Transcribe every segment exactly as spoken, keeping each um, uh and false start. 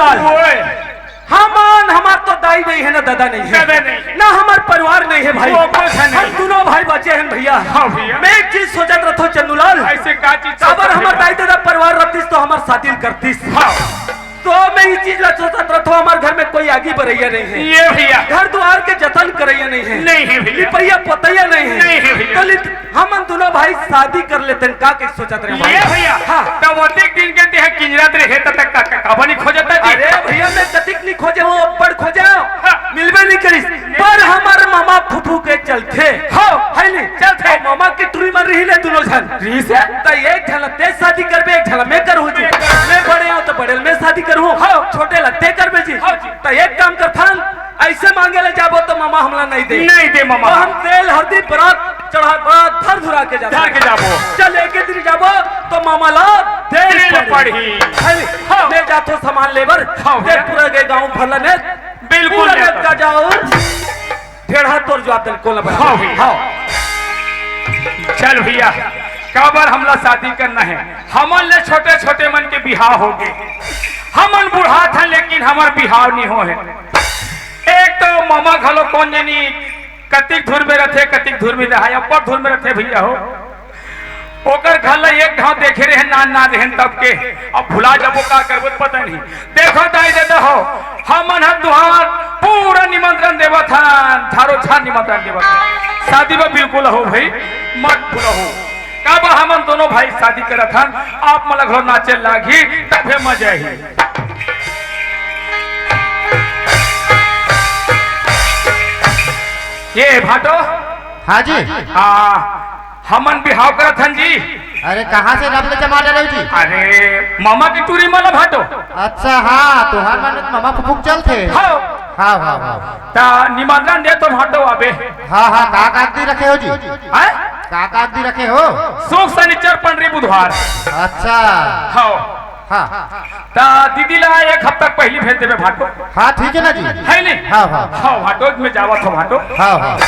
ओए। हमन, हमार तो दाई नहीं है, ना दादा नहीं है, दादा नहीं है। ना हमार परिवार नहीं है भाई। वो कुछ है नहीं। हम दोनों भाई बचे हैं भैया। हाँ भैया। मैं एक चीज सोचत रथो चंदूलाल। ऐसे का चीज काबर सोचत हमार है? दाई दादा परिवार रहतीस तो हमार शादी करतीस। हाँ। तो मैं ये चीज ला सोचत रथो, हमार घर में कोई आगी बरैया नहीं है। ये भैया। घर द्वार के जतन करैया नहीं है। नहीं है भैया। लिपैया पोतैया नहीं है। नहीं है भैया। तो लित-, हमन दोनों भाई शादी कर लेते हैं, का के सोचत रहे ये भाई? भैया, हाँ। तब ओतेक दिन के तेह किंजरत रहे, त तक का, का, काबर नहीं खोजत जी? अरे भैया, मैं कतिक नहीं खोजे, वो अब्बड़ खोजे, हाँ। मिलबे नहीं करिस। पर हमर मामा फूफू के चलथे। हाँ। है नहीं? चलथे। और मामा की टुरी मन रही ले दोनों झन। रही से? त एक झन ला ते शादी करबे, एक झन ला मैं करहूँ जी। मैं बड़े हूँ तो बड़े ला मैं शादी करहूँ। हाँ। छोटे ला ते करबे जी। हाँ जी। त एक काम करथन, ऐसे मांगे ले जाबो तो मामा हमला नहीं दे। नहीं दे मामा। तो हम तेल हरदी बरात चढ़ा, बरात धर धुरा के जाबो। धर के जाबो। चल एक दिन जाबो तो मामा ला दे पड़ही। है नी? हाँ। मैं जाथो सामान लेबर। हाँ, ते पूरा के गांव भर ला ने। बिल्कुल पूरा ने। का जाओ। ढेढ़ा तोर जवाब दे कोला बना। हाँ भैया। हाँ। चल भैया, काबर हमला शादी करना है? हमन ले छोटे छोटे मन के बिहाव हो गे। हमन बुढ़ात हन लेकिन हमर बिहाव नहीं हो है। एक तो मामा घलो कोन जनी कतिक धुर में रथे, कतिक धुर में रहा, अब्बड़ धुर में रथे भैया हो। ओकर घर ला एक घाव देखे रहे, नान नान रहेन तब के, अब भुला जाबो, का करबो पता नहीं। देखो दाई ददा हो, हमन ह तुहार पूरा निमंत्रण देवत हन, झारो झार निमंत्रण देवत हन। शादी में बिल्कुल हो भाई, मत भूलहू। काबर हमन दोनों भाई शादी करत हन, आप मन ला घलो नाचे लागही, तभे मजा आही। ये भाटो। हाँ जी। हाँ, हमन बिहाव करत हन जी। अरे, कहाँ से रब ले जमा डरे जी? अरे, मामा की टूरी मन ला भाटो। अच्छा, हाँ, तुहार मन मामा फुफुक चलथे। हाँ। हाँ, हाँ, हाँ। ता निमंत्रण दे तो भाटो अबे। हाँ, हाँ, का कागदी रखे हो जी? हैं? का कागदी रखे हो? सुख शनिचर पंडरी बुधवार। अच्छा। हाँ। हाँ। ता दीदी ला एक हफ्ता पहली भेज देबे भाटो। हाँ, ठीक है ना जी। है नहीं? हाँ, हाँ। हाँ, भाटो में जावत हो भाटो। हाँ, हाँ।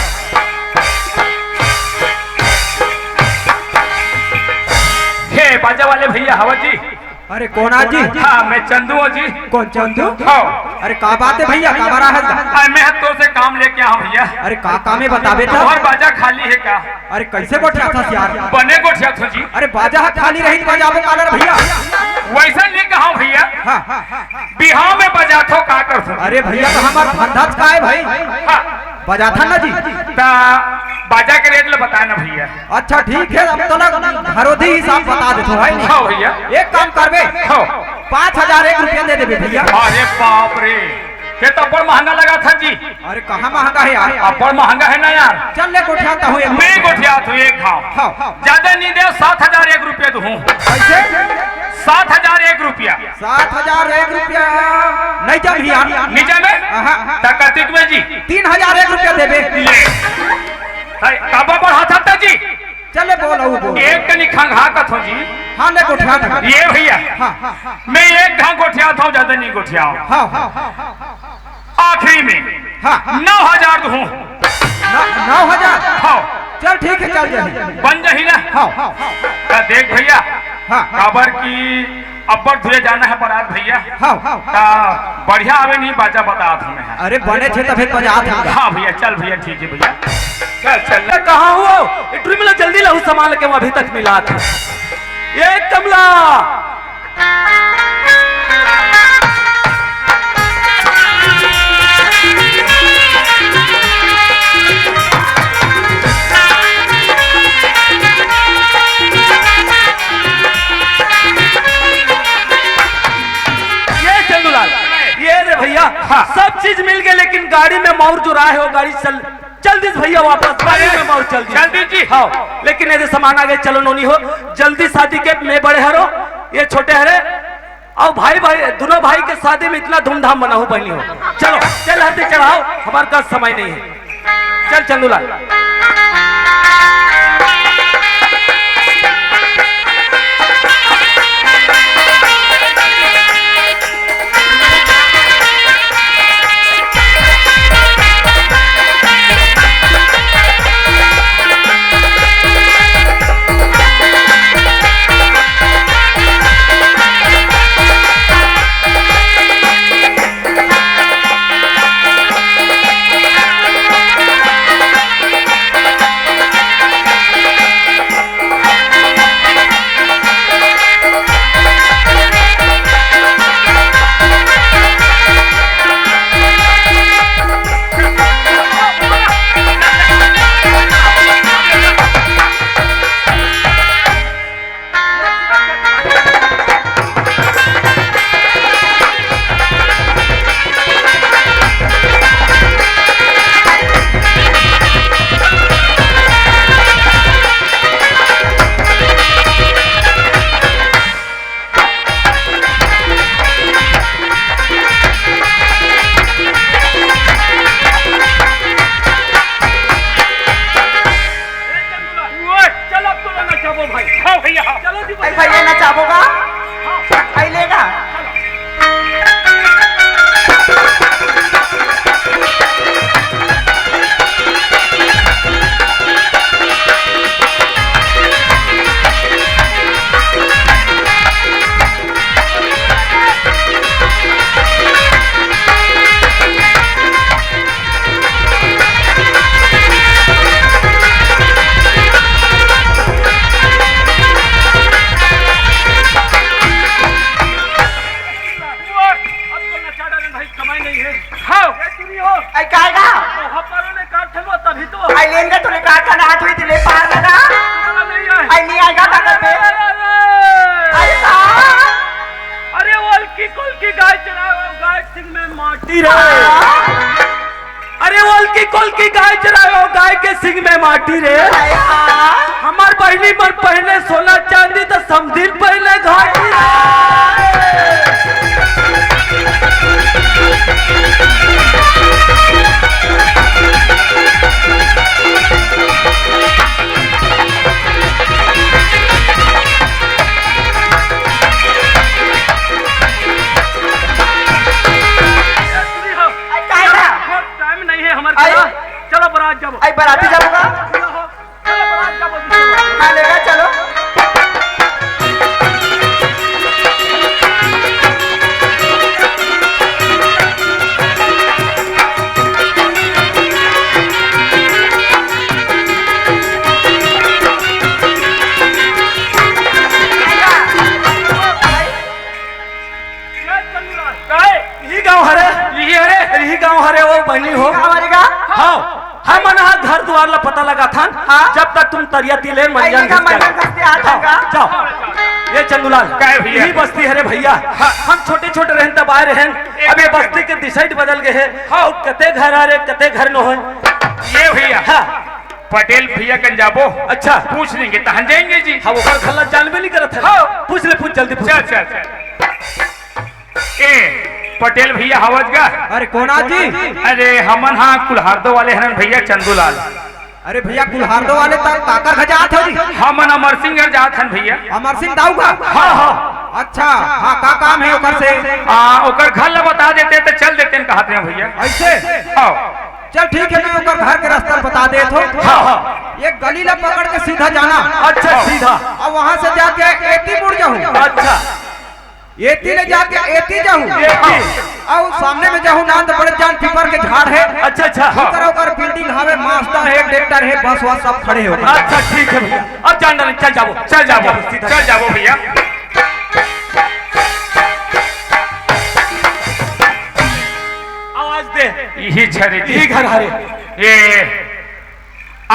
हे बाजा वाले भैया, हवा जी। अरे कौन आ जी? हाँ, मैं चंदू हूँ जी। कौन चंदू? हाँ। अरे का बात है भैया, का बड़ा है? अरे मैं तो से काम लेके आया हूँ भैया। अरे का काम है बताबे तो? और बाजा खाली है क्या? अरे कैसे गोठियाथस यार? बने गोठियाथों जी। अरे बाजा ह खाली रही त बजाबो काला रे भैया? वैसा नहीं कहा भैया। हाँ। बिहाव में बजाथो का करथो? अरे भैया तो हमार धंधा का है भाई। हाँ। बजाथन ना जी। ता बाजा के रेट ले बताए ना भैया। अच्छा ठीक है, अब तो ना घरोधी हिसाब बता देथो भाई। हाँ भैया। एक काम करबे। हाँ। पाँच हजार एक रुपया दे देबे भैया। अरे बाप रे, ये तो अब्बड़ महंगा लगाथस जी। अरे कहाँ महंगा है यार? अब्बड़ महंगा है ना यार। चल ले गोठियाता हूँ एक। मैं गोठियात हूँ एक घाव। हाँ। ज्यादा नहीं दे, सात हजार एक रुपया दूँ। कैसे? सात हजार एक रुपया। सात हजार एक रुपया। नहीं जमही यार। नहीं जमे? हाँ। त कतिक में जी? तीन हजार एक रुपया देबे। ले। है, काबर बढ़ाथस जी? चले बोल, अऊ बोल। एक कनी खंघा कथो जी। हाँ, ले गोठिया था। ये भैया। हाँ, हाँ, हाँ। मैं एक घाव गोठियात हूँ, ज्यादा नहीं गोठियाव। हाँ, हाँ, हाँ, हाँ। आखिरी में हाँ। नौ हजार दूँ। नौ, नौ हजार? हाँ। चल ठीक है, चल जाए। बन जाही ना? हाँ, हाँ, हाँ। त देख भैया, हाँ। काबर की अब्बड़ धुरे जाना है बारात भैया। हाँ, हाँ, हाँ। त बढ़िया आवे नहीं बाजा बतात हूँ मैं। अरे बने थे तभी बजात हूँ। हाँ भैया, चल भैया, ठीक है भैया। चल, चल। कहाँ हो? ए टुरी मन ला जल्दी लाहू सामान लेके, वो अभी तक मिलात हे। ये कमला। ये चंदूलाल, ये रे भैया, हाँ। सब चीज मिल गए, लेकिन गाड़ी में मौर जो रहा है, वो गाड़ी चल जल्दी से भैया वापस, गाड़ी अरे, में बहुत जल्दी। जल्दी जी। हाँ, लेकिन यदि सामान आ गए, चलो नोनी हो, जल्दी शादी के, मैं बड़े हरो, ये छोटे हरे, अऊ भाई, भाई, दोनों भाई के शादी में इतना धूमधाम मनाहू बहनी हो। चलो, चल हल्दी चढ़ाओ, हमारे पास समय नहीं है। चल चंदूलाल। ओ भाई, हाँ भैया, हाँ। चलो जी, अरे भैया, नचाबो का? हाँ। आई लेगा। अब तो नचा डाले भाई, कमाई नहीं है। हाँ। ए, सुनी हो। ए, काहे का? तो हमारो ने काट ठेलो तभी तो। आई लेन का तूने काट का ना हाथ हुई दिले पार लगा। हमारा नहीं है। आई नहीं आएगा का करबे? अरे, अरे, अरे। अरे का? अरे ओलकी कोलकी गाय चराओ, गाय सिंग में माटी रहे। हाँ। अरे ओलकी कोलकी गाय चराओ, गाय के सिंग में माटी रे। हाय, हाँ। हमार बहिनी मन पहने सोना चांदी, तो समधिन पहने घाटी रे। ए, सुनी हो। आई, काहे ना? बहुत टाइम नहीं है हमारे आई। पास। चलो बरात जाबो। आई, बराती जाबो का? चलो बरात जाबो, दूसरे बरात। हाँ, लेगा, चलो। काय? यही गांव हरे। यही हरे। यही गांव हरे, वो बनी हो। गांव हरे का? हाँ। हमन हा घर दुआर ला पता लगाथन। हाँ। जब तक तुम तरिया तिले मंजन आइएगा, घिसका। मंजन घिसके आ हाँ, जाएगा। जाओ। ये चंदूलाल, काय भैया? यही बस्ती हरे भैया। हाँ। हम छोटे छोटे रहन तब आए रहन। अब ये बस्ती के decide बदल गए है। हाँ। और कते घर हरे, कते घर न होय। ये भैया। हाँ। पटेल भैया कन जाबो। अच्छा। पूछ लेंगे, तहन जाएंगे जी। हाँ, ओकर घर ला जानबे नहीं करत है। हाँ। पूछ ले, पूछ, जल्दी पूछ। चल, चल, चल। ए, पटेल भैया हवस गा? अरे, कोन आ जी? अरे, हमन हा कुल्हारदो वाले हरन भैया, चंदूलाल। अरे भैया, कुल्हारदो वाले त काकर घर जात हो जी? हमन अमर सिंह घर जात हन भैया। अमर सिंह दाऊ का? हाँ, हाँ। अच्छा, हाँ, का काम है ओकर से? आ, ओकर घर ला बता देते त चल देते न कहत रहे भैया। ऐसे? हाँ। चल ठीक है, मैं ओकर घर के रास्ता बता देत हो। हाँ, हाँ। एक गली ला पकड़ के सीधा जाना। अच्छा, सीधा। और वहाँ से जाके एती मुड़ जाहू। अच्छा। एती ले जाके एती जाहू। एती। अउ सामने में जाहू ना त बड़े जान पीपर के झाड़ है। अच्छा, अच्छा। ओकर, ओकर बिल्डिंग हवे, मास्टर है, ट्रैक्टर है, बस वस सब खड़े हो। अच्छा, ठीक है भैया, अब जान डालें, चल जाबो। चल जाबो, सीधा चल जाबो भैया। आवाज दे। यही छरे जी। यही घर हरे। ये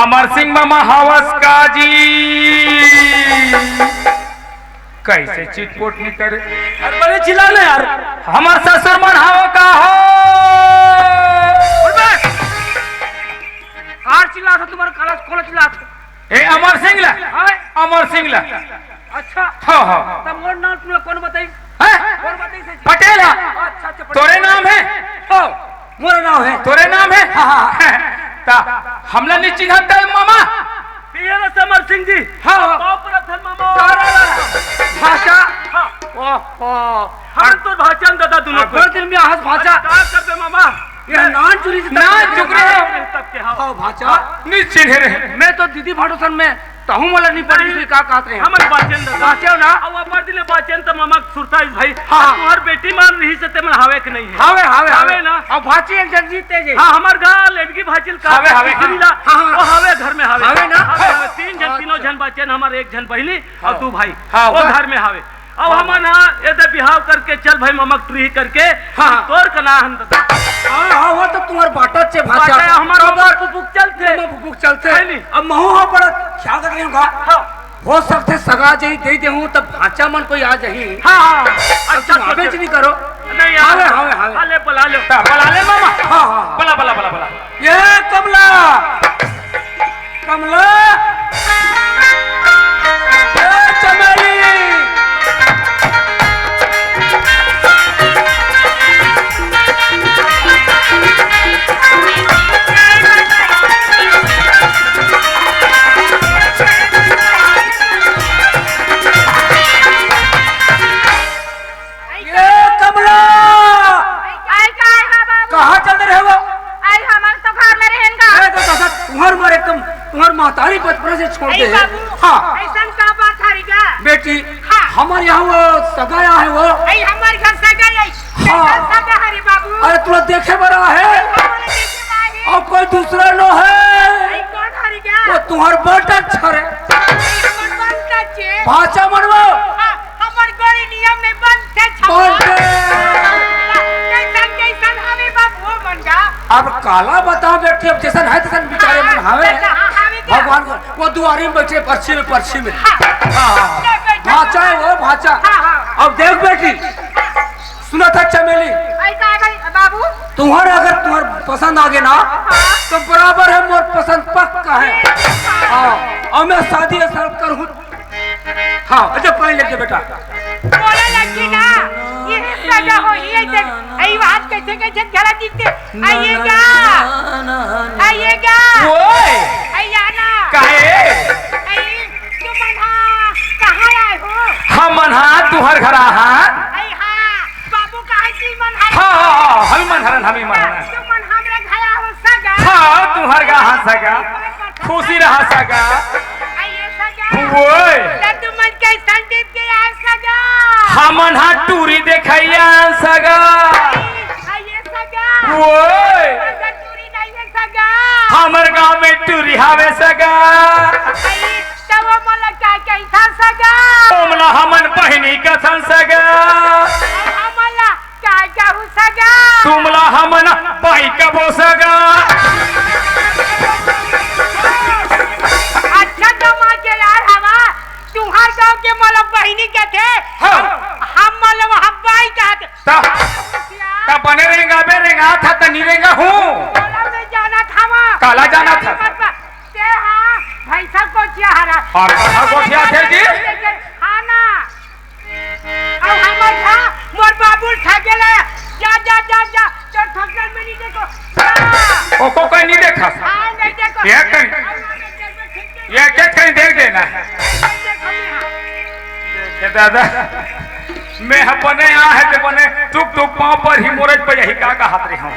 अमर सिंह मामा हवस का जी? कैसे चिटपोट नहीं करे? अरे बड़े चिल्ला ना यार। हमर ससुर मन हव का हो? बोल बे। कार चिल्ला था तुम्हारा, काला कोला चिल्ला था। ए अमर सिंह ला। हाँ। अमर सिंह ला। अच्छा। हाँ, हाँ। तब मोर नाम तुमला कौन बताई? हैं? कौन बताई से जी? पटेल है। अच्छा, अच्छा, पटेल। तोरे नाम है? हो, मोर नाम है। तोरे नाम है? हाँ, हाँ। ता हमला नहीं चिन्हत है मामा? पियर समर सिंह जी। हाँ, हाँ। बाप रतन मामा। तारा ला। भाषा। हाँ। ओह, ओह। हम तो भाषा में दादा दोनों अगर को। दिन में आहस भाषा। अरे, का करबे मामा? ये नान चुरी से नान तक चुकरे हो। तब के, हाँ। हाँ, भाषा। नहीं चिन्हे रहे। मैं तो दीदी भाटो सन में तहूँ मोला नहीं पड़ी, नहीं। दूसरी का कहत रहे हैं। हमर बाचन दादा। बाचन ना? अब अपर दिले बाचन त ममा सुरता इस भाई। हाँ। अब तुहर बेटी मान रही से ते मन हावे के नहीं है। हावे, हावे, हावे हावे। ना? अब भाची एक जन जीते जी। हाँ, हमर गा लेडगी भाचिल का हावे, हावे, दूसरी हाँ। ला, हाँ, हाँ। वो हावे घर में हावे। हावे ना? हावे, हावे। तीन जन, अच्छा। तीनों जन बाचन, हमर एक जन बहिनी और हाँ। दू भाई। हाँ, वो वाह। घर में हावे। अब हाँ। हमन हा एदे बिहाव करके चल भाई ममक ट्री करके हाँ। तोर कना हन दादा। हाँ, हाँ, वो तो तुम्हार बाटा चे भाषा। बाटा हमार ममक पुपुक चलते। ममक पुपुक चलते। है नी? अब महू हा बड़ा ख्याल रख लेहूँ गा। हाँ। हो सकथे सगा जही दे देहूँ तब भांचा मन कोई आ जही। हाँ, हाँ। अब अच्छा, तुम आबे अच्छा। च नहीं करो। नहीं यार। हावे, हावे, हावे। हाँ, ले बुला ले। हाँ, बुला ले मामा। हाँ, हाँ। बुला, बुला, बुला, बुला। ये कमला। कमला। ए चमेली। हाँ। अइसन का बात हरे गा? बेटी, हाँ। हमर यहाँ वो सगा आय हे वो। अई हमर घर सगा आय हे। हाँ। कइसन सगा हरे बाबू? अरे, तोला देखे बर आय हे। हमला देखे बर आय हे। अउ कोई दूसरा नो हे। अई कोन हरे गा? वो तुँहर बड़ टच हरे। अई हमर बड़ टच हे। भाँचा मन वो। हाँ, हमर गोरी नियम में बड़ टच हरे। बड़ टच। कइसन, कइसन हवे बाबू मन गा? अब काला बतावँव बेटी, अब जइसन हे तइसन बिचारे मन हवे। हाँ, हवे गा। भगवान को, वो दुवारी में बइठे, परछी में, परछी में। हाँ। हाँ, हाँ। ले बेटा। भाँचा हे वो, भाँचा। हाँ, हाँ, हाँ। अब देख बेटी, सुनत हस चमेली। अई का भाई, बाबू? तुँहर अगर तुँहर पसंद आगे ना, हाँ। त बराबर हे, मोर पसंद पक्का हे। हाँ, अउ मैं शादी ए साल करहूँ। हाँ, अच्छा, पानी लेके बेटा। बोले लगी ना, ये सगा होही, अइसे, अई बात कइसे, कइसे झलक दिखथे। अइए गा, अइए गा। ओए! अइया ना। काहे? अई, तुमन हा कहाँ आय हो? हमन हा तुँहर घर आय हन। अई हाँ, बाबू कहे तुमन हा। हाँ, हाँ, हाँ, हमी मन हरन, हमी मन हरन। तुमन हमरे घर आय हो सगा। हाँ, तुँहर घर आय हन सगा। खुशी रहा सगा। अइए सगा। ओए। त तुमन कइसन देख के आय सगा? हमन हा टूरी देखे आय हन सगा। अइए सगा। ओए। हमर टूरी नइ हे सगा। हमर गाँव में टूरी हवे सगा। अई, त वो मोला का कहिथे सगा? ओमला हमन बहिनी कथन सगा। अउ हमला का कहू सगा? तुमला हमन बाई कबो सगा। अच्छा दमाद के यार हवा, तुँहर गाँव के मोला बहिनी कथे, हाँ। हम मोला वहाँ बाई कहत। त, त बने रेंगा, बे रेंगा, था त नी रेंगा हूँ। मोला मैं जानत हवा। काला जानत हस? ते हाँ, भैंसा कोठिया हरा। हाँ, कहाँ कोठिया थे जी? हाँ ना। अउ हमर घर, मोर बाबू ठगे ला। जा, जा, जा, जा। तोर ठगल में नहीं देखो। जा। ओको कोई नहीं देखा। हाँ, नहीं देखो। ये कहीं, ये के कहीं देख देना। नहीं देखो, नहीं, हाँ। देखे दादा, मैं अपने आ है ते बने टुक टुक पाँव पर ही मोरज पे यही का कहत रहे हूँ।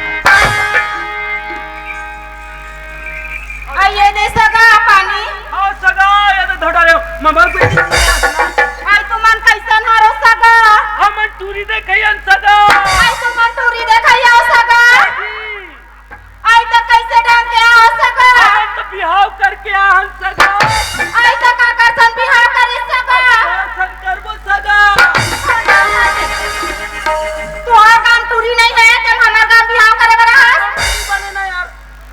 अइए दे सगा पानी। हाँ सगा, ये तो धोटा रे, ममा को। अई तुमन कइसन हरो सगा? हमन टूरी देखे आय हन सगा। अई तुमन टूरी देखे आय हो सगा? अई त कइसे ढंग के आय हो सगा? हमन तो बिहाव करके आय हन सगा। अई त काकर सन बिहाव करे सगा? तोर सन करबो सगा। तुँहर गाँव टूरी नइ हे, त हमर गाँव बिहाव करे बर आय हस? नहीं बने ना यार।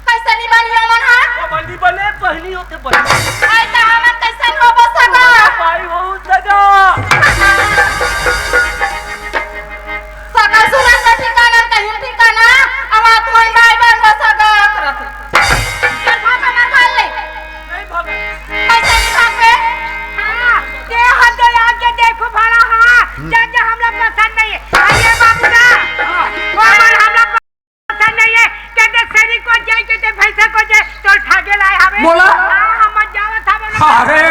कइसे नी बनही ओमन हा? ओमन नी बने, बहिनी होथे बहिनी। अई त हमन कइसन होबो सगा? बाई होहू सगा। सगा सुरन का ठिकाना, कहीं ठिकाना, अब तुमन बाई बनबो सगा करत। चल भाग हमर घर ले। नहीं भागत। कइसे नी भागबे? हाँ, ते हर दे आके देखो भला, हाँ, जा, जा, हमला पसंद नहीं हे। अइए बाबू ना, वो मन हमला पसंद नहीं हे, कहते सैनिक को जाए, कहते भैंसा को जाए, तो ठागे लाए हवे। मोला? हाँ, हम जावत हवे ना। अरे।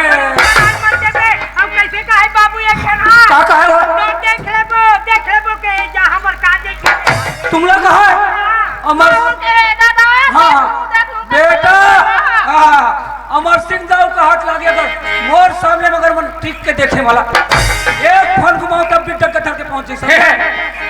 मत देबे, हम कइसे कहे बाबू ये कहना? का कहे हो? तो देख लेबो, देख लेबो के जा हमर का देखे। तुमला कहा? हाँ। अमर। ए, दादा, हाँ। देख लूं, देख लूं, बेटा, हाँ। हाँ। अमर सिंह दाऊ का हाथ लागे अगर मोर सामने में अगर मन टिक के देखे वाला, एक फन घुमाओ तब भी डग धर के पहुंच जाए। हे, हे,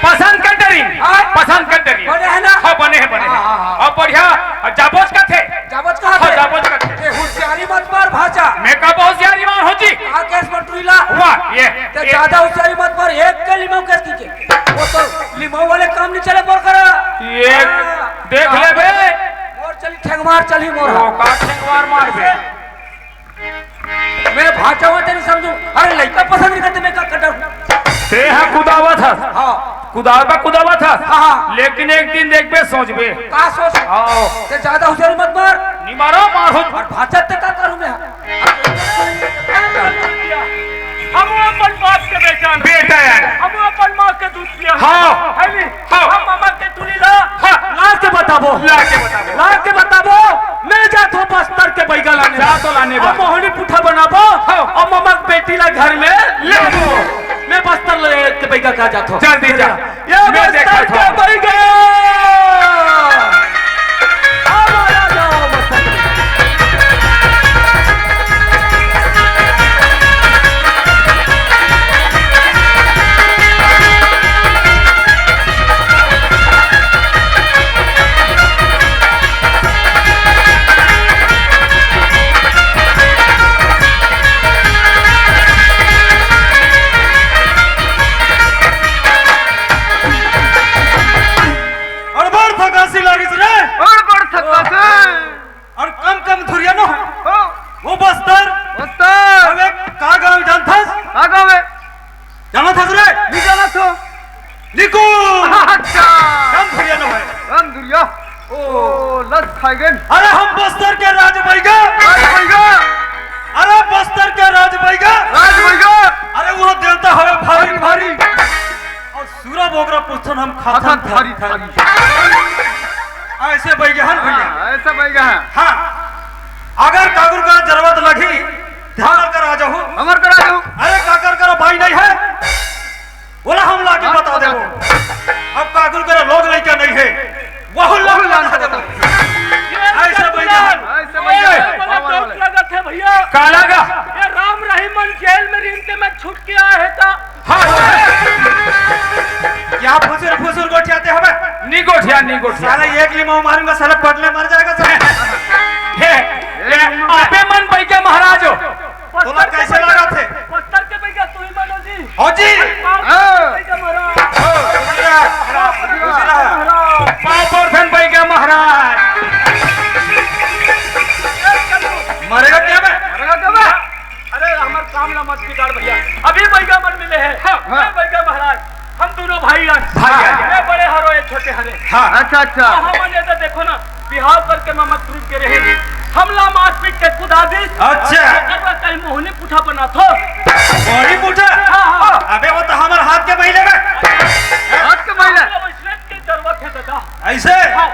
पसंद कर डरी, हाँ? पसंद कर डरी। बने हे ना? हाँ, बने हे, बने हे। हाँ, हाँ, हाँ। अउ बढ़िया, अउ जाबोच का थे। जाबोच का हाँ, थे। जाबोच का थे। ए, होशियारी मत मार भांचा। मैं का होशियारी मार हो जी? आ केस मटुरीला। वाह, ये, ते ये। ज्यादा होशियारी मत मार, एक के लिमाऊ केस की के। वो तो लिमाऊ वाले काम नहीं चले मोर करा। ये हाँ। देख ले बे। मोर चली ठेंगमार चली मोर। वो का ठेंगमार मार बे? मैं भांचा हुआ तेरे समझू। अरे लइका पसंद नहीं करते, मैं का कटर। ते हा कुदावत हस। हाँ। कुदावत बा कुदावत हस। हाँ, हाँ। लेकिन एक दिन देखबे सोचबे। का सोच? आओ। ते ज्यादा होशियारी मत मार। नहीं मारो, मारो। अउ भांचा ते का करूं मैं? हम अपन बाप के बेटा ना। बेटा यार। हम अपन माँ के दूध पिया। हाँ। है नी? हाँ। हम ममा के टूरी ला। हाँ। ला के बताबो। ला के बताबो। ला के बताबो। मैं जात हूँ बस्तर के बैगा लाने। जा तो लाने अब बा। मोहनी पुठा बनाबो। हाँ। अउ ममा के बेटी ला घर में ले लेबो। मैं बस्तर ले के बैगा का जात हूँ। जल्दी जा। ये मैं बस्तर देखा के था। बैगा। आओ, आओ, आओ, बस्तर के। खाए गए। अरे हम बस्तर के राज बैगा। राज बैगा। अरे बस्तर के राज बैगा। राज बैगा। अरे वो देवता हवे भारी भारी। अउ सूरा बोकरा पूछथन हम खाथन खाथन थारी थारी थारी। थारी। ऐसे बैगा हन भैया। हाँ, ऐसे बैगा है। हाँ, अगर काकुर करा जरूरत लगही, हमर करा आ जाहू। हमर करा आ जाहू। अरे काकर करा भाई नहीं है, ओला हम लाके हाँ, बता देबो। अब काकुर करा लोग लइका नहीं है, वहू लोग वहू बता लाके देबो। ये ऐसे बैठा है। ऐसे बैठा है। बड़ा वाह, वाह, डर वाह। लगत है भैया। काला का? ये राम रहीम मन जेल में रिहिन ते मैं छूट के आए है ता। हाँ। क्या फुसुर फुसुर गोठियाते हवे? नी गोठिया, नी गोठिया। साला एक लीमा मारूंगा, साला पटले मर जाएगा साला। हे, हे, आपे मन बैगा महाराज हो। तोला कैसे लागथे? पत्थर के बैगा तू ही मानो जी। हो जी। बाप हाँ। बैगा महाराज। हो, उजरा, उजरा। बाप और धन बैगा महाराज। मरेगा क्या बे? मरेगा क्या बे? अरे, हमर काम ला मत बिगाड़ भैया। अभी बैगा मन मिले हैं। हाँ। मैं बैगा महाराज। हम दोनों भाई हन। भाई हन। मैं बड़े हरों, ये छोटे हरे। हाँ। अच्छा, अच्छा। तो हमन ये तो देखो ना, बिहाव करके मैं मत प्रूव के रहे। हमला मारपीट के कुदा दिस। अच्छा। ओकर बाद कहीं मोहनी पुठा बनाथो। मोहनी पुठा? हाँ, हाँ। अबे वो तो हमर हाथ के महिले बे। हाथ के महिले। हमला वैसने के जरूरत है दादा। ऐसे? हाँ।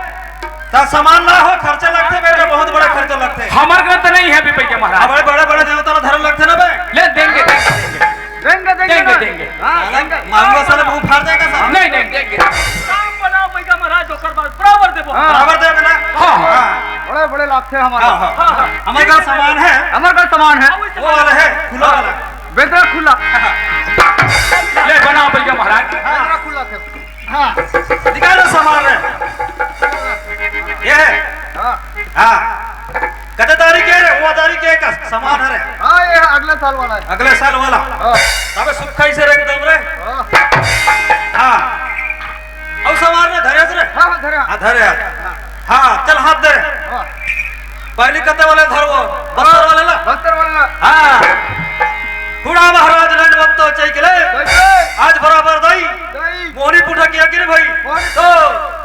त सामान ना हो, खर्चा लगथे बेटा, बहुत बड़ा खर्चा लगथे। हमर घर तो नहीं है अभी बैगा महाराज। बड़े, बड़े, बड़े देवता ला धरम लगथे ना बे। ले देंगे, देंगे, देंगे। देंगे, देंगे, देंगे, ना। देंगे। हाँ, देंगे। मांगो साले मुंह फाड़ देगा साहब। नहीं, नहीं, देंगे। काम बनाओ बैगा महाराज, ओकर बाद बराबर देबो। हाँ। बराबर देबो ना? हाँ, हाँ। हाँ। बड़े, बड़े लागथे हमारे। हाँ, हाँ। हाँ, हाँ। हमारे घर सामान है। हमारे घर सामान है। हाँ, वही वो वाला है, खुला वाला। बेतरा खुला। ले बनाओ बैगा महाराज। बेतरा खुला थे। हाँ। निकालो सामान रे। ये है। हाँ। हाँ। कते तारीख के रे? वो तारीख के का सामान है रे। हाँ, ये अगले साल वाला है। अगले साल वाला। हाँ। तबे सुख खाई से रे एकदम रे। हाँ। हाँ। अउ सामान रे धरे रे। हाँ, हाँ, धरे। हाँ, धरे। हाँ, चल हाथ दे रे। हाँ। पहली कते वाले धरबो, बस्तर वाले ला। बस्तर वाले ला। हाँ। हुड़ा महाराज लंड वत्तो चैकले। चैकले। आज बराबर दई। दई। मोहनी पुठा किया कि रे भाई? मोहनी तो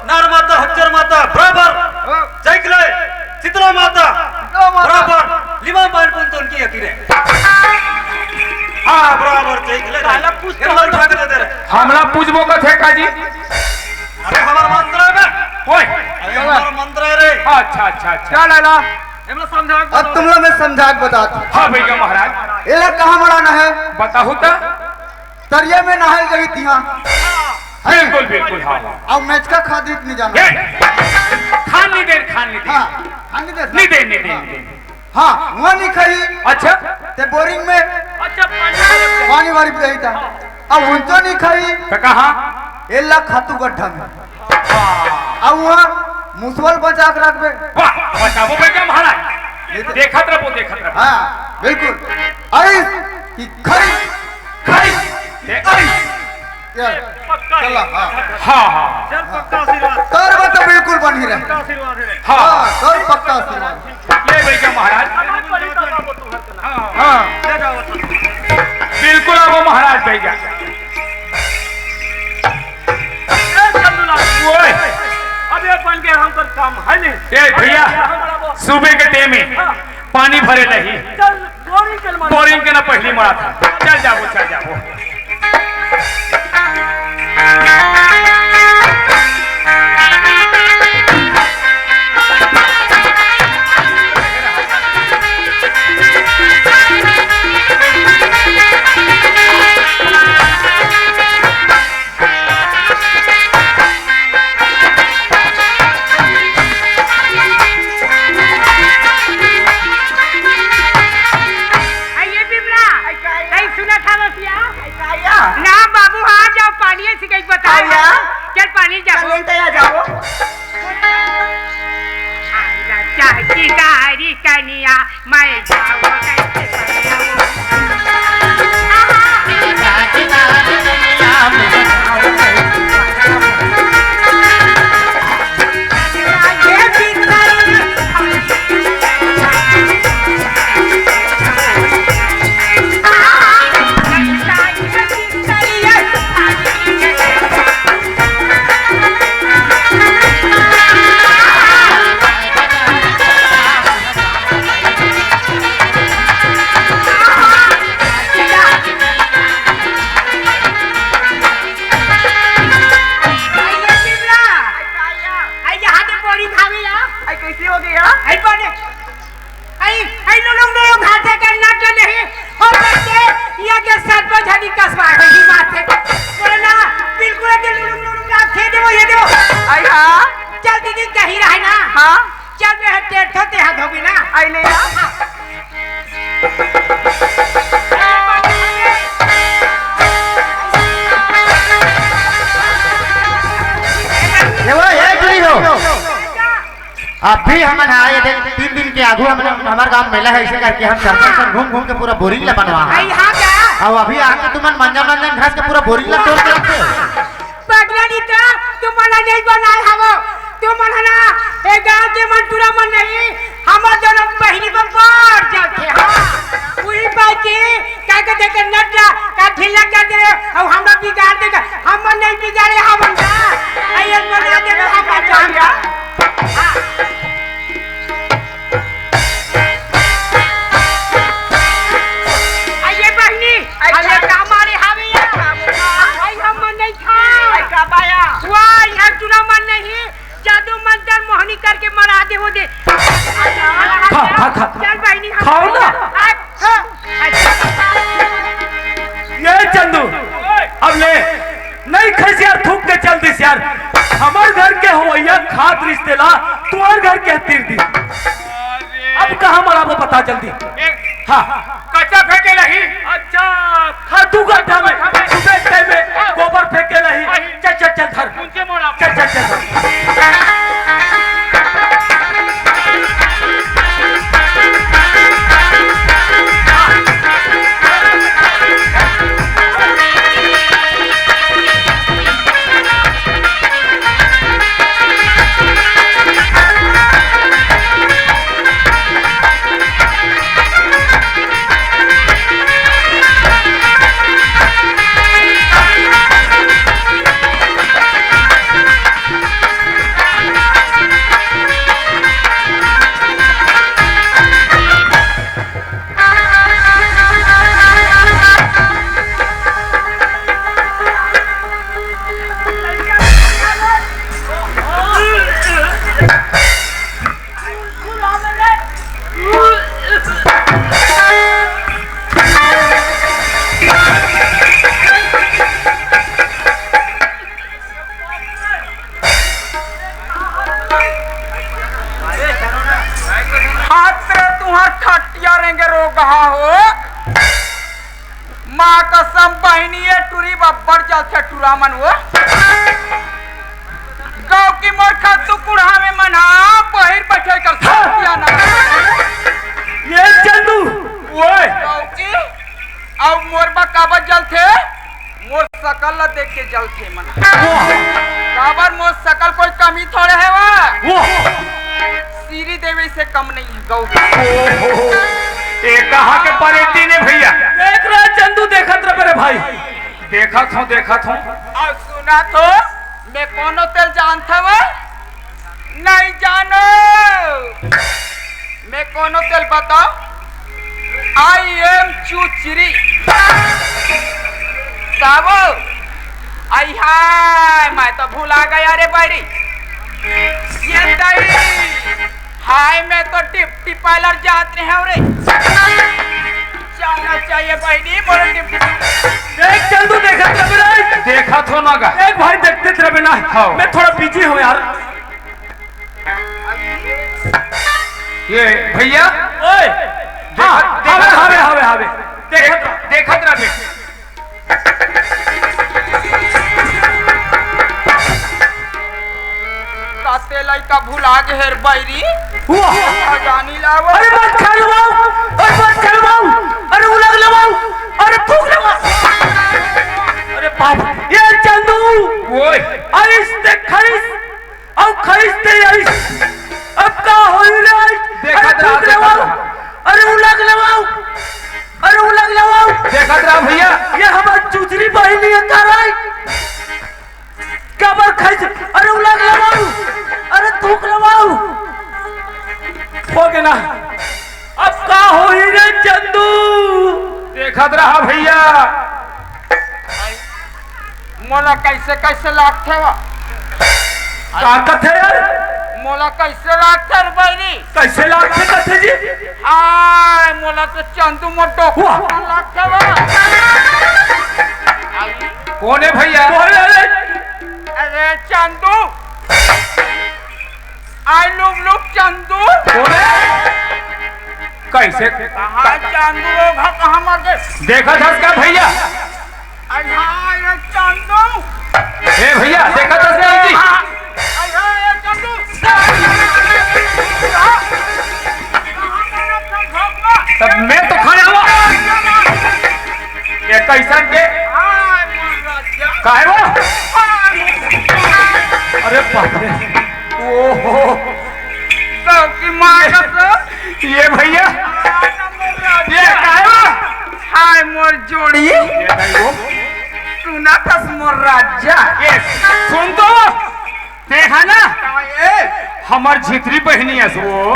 नार माता, हच्चर माता, बराबर। हाँ। चैकले। शीतला माता, शीतला माता। बराबर। लिमा पान पुन तो उनकी यकीन है। हाँ, बराबर चैकले। साला पूछ तो एकदम उठा के दे दे रे। हमला पूछबो कथे का जी? अरे हमारा मंत्र है बे। ओए। अरे हमारा मंत्र है रे। अच्छा, अच्छा, अच्छा। क्या लाला? हमला समझा के अब बताओ। तुमला मैं समझा के बतात हूँ। हाँ भैया महाराज। एला कहाँ मड़ाना है? बताहू त। तरिया में नहाए गई थी, हाँ। बिल्कुल, बिल्कुल, हाँ, हाँ। अब मैच का खादी नहीं जाना। ए, खान नहीं दे, खान नहीं दे। हाँ, खान नहीं दे। नहीं दे, नहीं दे, नहीं दे। हाँ, वहाँ नहीं खाई। अच्छा। ते बोरिंग में अच्छा, पानी वाली पानी वाली बजाई था। अब उनको नहीं खाई। तो कहाँ? एला खातू गड्ढा में। अब वहाँ मुसवल बचा के रखबे। वाह, बचाबो भैया महाराज। ये तो देखत रहो, देखत रहो। हाँ, बिल्कुल। आइस की खरीद, खरीद, ये आइस। ये, पक्का चला, है। हाँ। हाँ, हाँ। सर, पक्का आशीर्वाद। तोर बा तो बिल्कुल बनी रहे। पक्का आशीर्वाद है। हाँ। हाँ, तोर पक्का आशीर्वाद। ले भैया महाराज। हाँ। हाँ। ले जाओ। बिल्कुल आबो महाराज भैया। ए, चंदूलाल। ओए। अब ये बन के हम कर काम है नहीं। ए, भैया, अब ये हम लोग सुबह के टाइम में हाँ। पानी भरे नहीं। चल, बोरिंग के मारे। बोरिंग के ना पहली मड़ा था। चल जाबो, चल जाबो। आइए बिमला, आई का आया? कहीं सुना था बसिया? आई का आया? ना बाबू, हाँ जाओ, पानी ऐसी कहीं बता। आया? चल पानी जाओ। चल, लेते आ जाओ। चाची तारी कनिया, मैं जाऊँ कैसे पनिया? आई ले आ। ये वो, ये जुड़ी हो। अभी हमन हा, ये देख, तीन दिन के आगू हमन, हमर गांव मेला हे, अइसे करके हम चरचन सन घूम घूम के पूरा बोरिंग ला बनवा हा। आई हाँ क्या? अब अभी आके तुमन मंजन मंजन घास के पूरा बोरिंग ला तोड़ के रखे। पगला नहीं तो, तुमन ला नहीं बनाए हवो। तुमन ह ना, ए गांव के मन टूरा मन नहीं, हमर दोनों बहिनी बराबर जाथे, हाँ। उही बात के, का के देखे नट ला, का ढीला कर दे, अउ हमरा बिगाड़ देगा, हमन नहीं बिगाड़े, हमन का। आइए बना देगा, हमन जान का। हाँ। आइए बहिनी, अच्छा। आइए का मारे हावे या? आई हमन नहीं खा। आई का बाया? वाह, यहाँ टूरा मन नहीं। जादू मंतर मोहनी करके मरा दे हो दे। खा, खा, खा। चल बहिनी, हम खाओ ना। आ, खा। ये चंदू, अब ले, नहीं खस यार, थूक के चल दिस यार। हमर घर के होवइया खात रिश्ते ला, तुहर घर के तीर दी। अब कहाँ मराबो बता जल्दी। हाँ। कच्चा फेंके लही। अच्छा, खा दू गड्ढा में, सुबह के टाइम में गोबर फेंके लही। चल, चल, चल, धर। उनके मोड़ा। चल, चल, चल, धर। हाथ रे तुहर खटिया रेंगे रोगहा हो। माँ कसम बहिनी, ये टुरी बब्बर जलथे टुरा मन वो। गौ की मोर खद्दू कुढ़ा में मना बहिर बैठे कर खटिया ना। ये चंदू, ओए। गौ की, अब मोर बा काबर जलथे? मोर सकल ला देख के जलथे मन। वाह। काबर मोर सकल कोई कमी थोड़े हे वा? वाह। सीरी देवी से कम नहीं है गौ। ओहो, ए कहाँ के परेती ने भैया? देख रहे चंदू, देखत रहे मेरे भाई। देखत हूँ, देखत हूँ। अब सुना तो, मैं कोनो तेल जानत हवय? नहीं जानो। मैं कोनो तेल बताओ? I am चुचरी। साबो, आई हाय, मैं तो भुला गया रे बड़ी। ये दई, हाय, मैं तो डिप्टी पार्लर जात रहे हूँ रे। जाना चाहिए बहिनी, मोर डिप्टी। देख चंदू, देखत रहे ना। देखत हो ना गा। देख भाई, देखते रहे ना। हाँ। मैं थोड़ा बिजी हूँ यार। ये भैया। ओए। देखत, हाँ, देखत हवे, रहे। हवे, हवे, हवे। देखत, देखत रहे। काते लइका भुला गे हेर बैरी। वाह। खजानी लावो। अरे मत खलवाओ, अरे मत खलवाओ, अरे उलग लवाओ, अरे फूक लवाओ। अरे बाप, ये चंदू। ओए। अरे इस देख खरीस, अब खरीस ते आइस। अब का होई रे? देखत अरे रहा, फूक देखत लवाओ, रहा। अरे उलग लवाओ, अरे उलग लवाओ। देखत रहा भैया। ये हमार चुचरी बहिनी है का रे? काबर खाइस? अरे उलग लवाऊ, अरे थूक लवाऊ। हो गे ना। अब का होही रे चंदू? देखत रहा भैया। मोला कैसे कैसे लागथे वा? का कथे यार? मोला कैसे लागथे रे बहिनी? कैसे लागथे कथे जी? हाय, मोला तो चंदू मोर डोकरा वाह। असन लागथे बा। कोन हे भैया? कोन हे? अरे Chandu, I love love Chandu. कोन हे? कहाँ चांदू लोग ह, कहाँ मर गए? देखत हस का भैया? अरे हाँ, ये चांदू। ए भैया, देखत हस का जी? हाँ, अरे हाँ, ये चांदू। तब मैं तो खड़ा हुआ। ये कैसन के? हाँ, मोर राजा। काहे वो? हाँ, मोर अरे बाप रे। ओहो। सबकी माँ का तो ये भैया, ये काहे बा? हाय मोर जोड़ी। ये नहीं वो। सुनत हस मोर राजा। ये सुन तो, ते है ना, काहे? हमर झितरी बहिनी अस वो।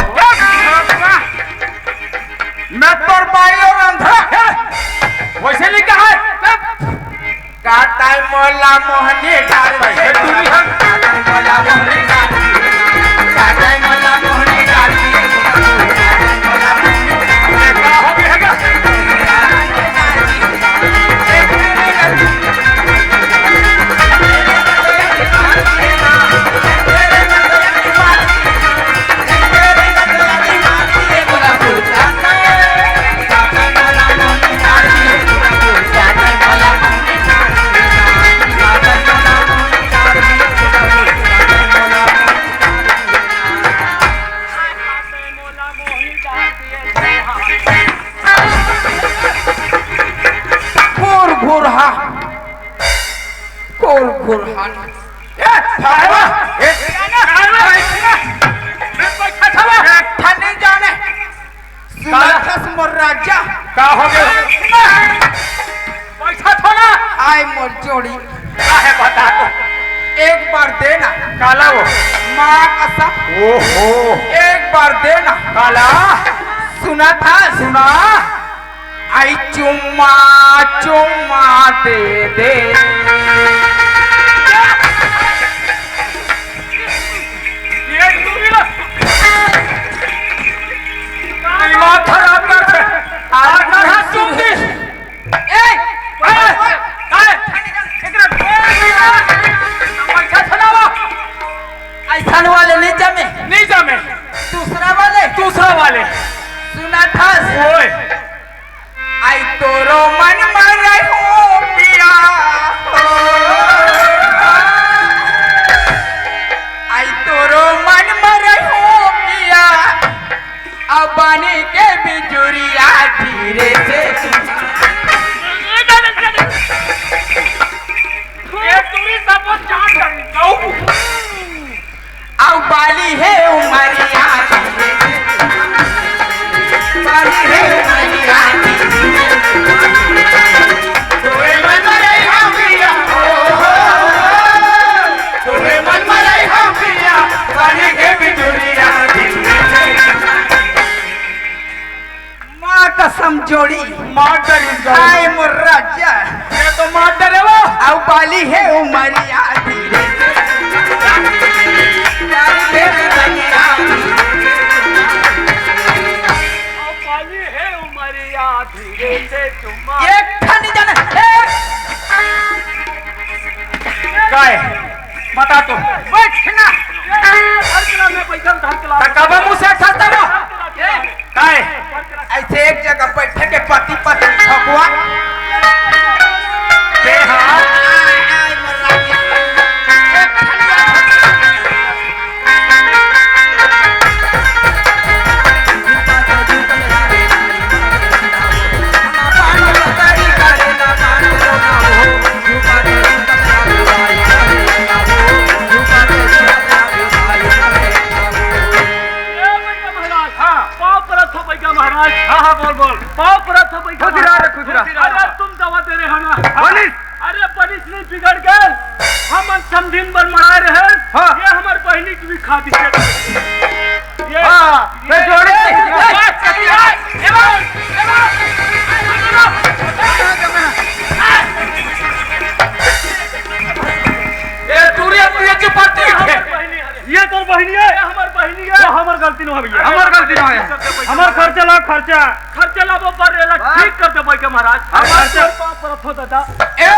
मैं तोर बाई और अंधरा। वैसे नहीं कहा है। काटाई मोला मोहनी डाल। ए, तू भी हट। काटाई मोला मोहनी डाल। काटाई मोला मोहनी डाल। ए, का हो गया है का? घोर घोर हा, घोर घोर हा। ए, भागवा। ए, ए, ठनी जाने। सुनत हस मोर राजा। का हो गया? बैठा था ना। आय मोर जोड़ी। काहे बता तो? एक बार देना। काला वो? माँ कसम। ओहो। एक बार देना। काला? सुनत हस? सुना। आई चुम्मा, चुम्मा दे दे। ये दूरी ला। दिमाग खराब कर दे। आज ना चुप दे। ए, ए, ए, एकरा पैसा सुनावा। ऐसन वाले नहीं जमे। नहीं जमे। दूसरा वाले। दूसरा वाले। सुनत हस? ओए। आई तोरो मन मरई हो पिया। आई तोरो मन मरई हो पिया। अब बनी के बिजुरिया धीरे से। ये दूरी सब चाट कर दो। अउ बाली हे उमरिया, बाली हे उमरिया। तोरे मन में रही हम पिया, ओ हो, तोरे मन में रही हम पिया, बाली के बिजुरिया। माँ कसम जोड़ी। मार डरी जाओ। हाय मोर राजा। ये तो मार डरे वो। अउ बाली हे उमरिया धीरे से। अउ बाली हे उमरिया धीरे से चुम्मा। एक ठन जाने। ए! काय? बता तो। बैठ ना। धर के ला, मैं पैसा धर के ला। त कब मुँह से ठसता वो? ए! काय? ऐसे एक जगह बैठे के पति पत्नी ठकुआ। के हाँ? ए, भैया महाराज, हाँ। पाँव परत हो भैया महाराज। हाँ, हाँ, बोल, बोल। पाँव परत हो भैया खुश रहा रे, महाराज। खुश रहा। अरे, तुम दवा दे रहे हो ना? बनिस। अरे, बनिस नहीं बिगड़ गए। हम समधिन बर मनाए रहे। हाँ। ये हमार बहिनी की भी खा दी। ये, हाँ, ये, मैं जोड़ी ये, से ये, ये, ये, ये, ये, ये, ए, दूरिया, दूरिया, चुप कर, ये ठीक है। हमार बहिनी है। ये तोर बहिनी है? ये हमार बहिनी है। वो हमार गलती ना है भैया। हमार गलती ना है। हमार खर्चा ला, खर्चा। खर्चा ला, वो पर एला वाह। ठीक कर दे भाई के महाराज। हमार हमार खर्चा। तोर पाँव परत हो दादा। ए!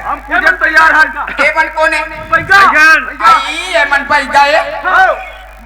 हम पूजे तैयार हन। एमन कोन हे? बैगन। बैगन। आई, एमन बैगा ए। हाँ।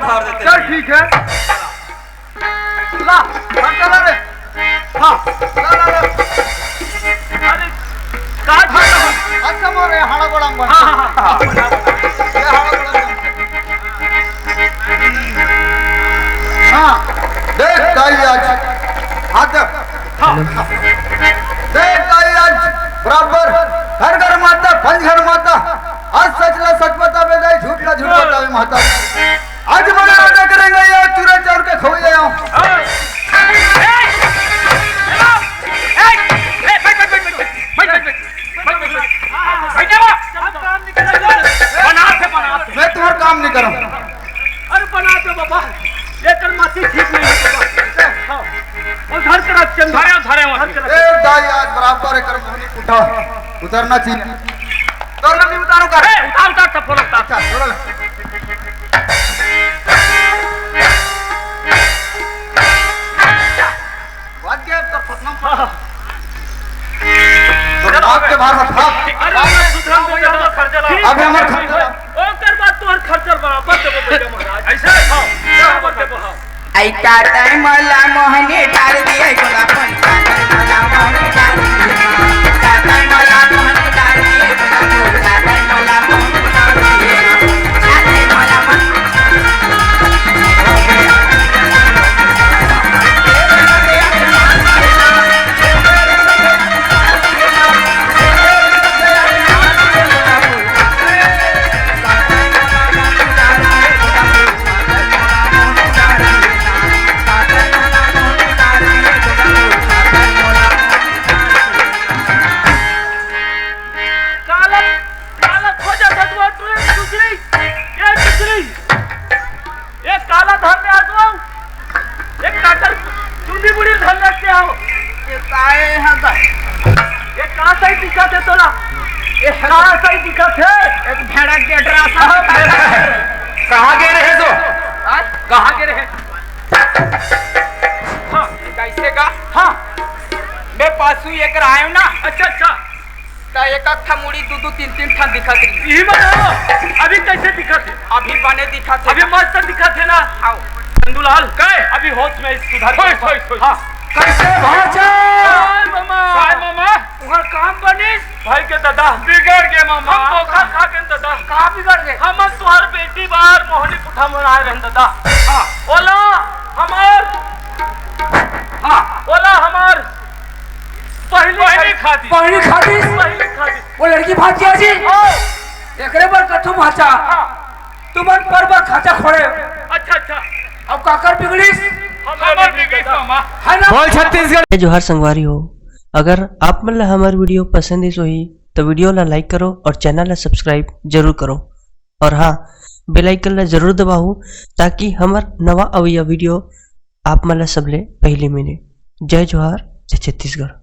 उखाड़ देते चल, हैं। ठीक है। ला, खर्चा ला रे। हाँ, ला, ला, ला। अरे, का खर्चा? अच्छा, मोरे हाड़ा गोड़ा में बन। हाँ, हाँ, हाँ, हाँ, बना, बना। ये हाड़ा गोड़ा में बन। हाँ, देख दाई आज। हाथ दे। हाँ, हाँ। देख दाई आज बराबर घर घर माता, पंच घर माता। आज सच ला सच बतावे दाई, झूठ ला झूठ बतावे माता। आज बड़ा राजा करेंगे यार, चूरा चाउर के खवैया। मैं तुम्हारा काम नहीं करूँ। अरे बना दो बाबा, ये कर मासी ठीक नहीं है बाबा। हाँ, वो घर तरफ चल। धरे, धरे, घर तरफ। ए दाई, आज बराबर एकर मोहनी उठा, उतरना चाहिए। उतारो कर। ए, उतार, उतार, चप्पल उतार। अच्छा, छोड़ो ना। बात क्या है, तो फसना पड़ा। तो बाप के बाहर मत भाग। अरे, अरे, सुधर, सुधर, खर्चा ला। अब हमार खर्चा ला। ओकर बाद तोहर खर्चा बराबर देबो, भैया महाराज। ऐसे? हाँ, बराबर देबो, हाँ। ऐ काटै मला मोहनी डार दिए गोला फूल, काटै मला मोहनी डार दिए, काटै मला मोहनी डार दिए गोला फूल, काटै मला मोहनी डार दिए, काटै मला मोहनी काला, काला खोजा भगवान तू एक दूसरी, एक दूसरी। एक काला धर ले आदमी, एक काकर चुंदी बुड़ी धर ले के आओ। ये काहे है बा? ये का सही दिखत हे तोला? ये का सही दिखत हे? एक भेड़ा के ड्रामा। कहाँ गे रहे तो? हाँ? कहाँ गे रहे? हाँ। कैसे का? हाँ। मैं पासू एक आयो ना। अच्छा, अच्छा। त एक एक ठा मुड़ी दू दू तीन तीन ठा दिखत रही। यही बताओ, अभी कैसे दिखत हे? अभी बने दिखत हे। अभी मस्त दिखत हे ना? आओ। चंदूलाल, काय? अभी होश में सुधर होय, गया। होय, होय। हाँ। कैसे भांचा? काय मामा? काय मामा? तुम्हार काम बनिस? भाई के दादा। बिगड़ गए मामा। हम धोखा खा के दादा। का बिगड़ गए? हम तुहार बेटी बार मोहनी पुठा मनाए रहन दादा। हाँ। ओला हमार, हाँ। ओला हमार पहली पहली खादी। पहली खादी? पहली खादी। वो लड़की भाग गया जी? हाँ। एकरे बर कथू भांचा। हाँ। तुमन पर बर खाचा खोड़े। अच्छा, अच्छा। अब काकर बिगड़िस? हमार बिगड़िस मामा। है ना? बोल छत्तीसगढ़। जय जोहार संगवारी हो, अगर आप मन ला हमार वीडियो पसंद आइस होही तो वीडियो ला लाइक करो और चैनल ला सब्सक्राइब जरूर करो। और हाँ, बेल आइकन ला जरूर दबाओ ताकि हमर नवा अवइया वीडियो आप मन ला सबले पहले मिले। जय जोहार, जय छत्तीसगढ़।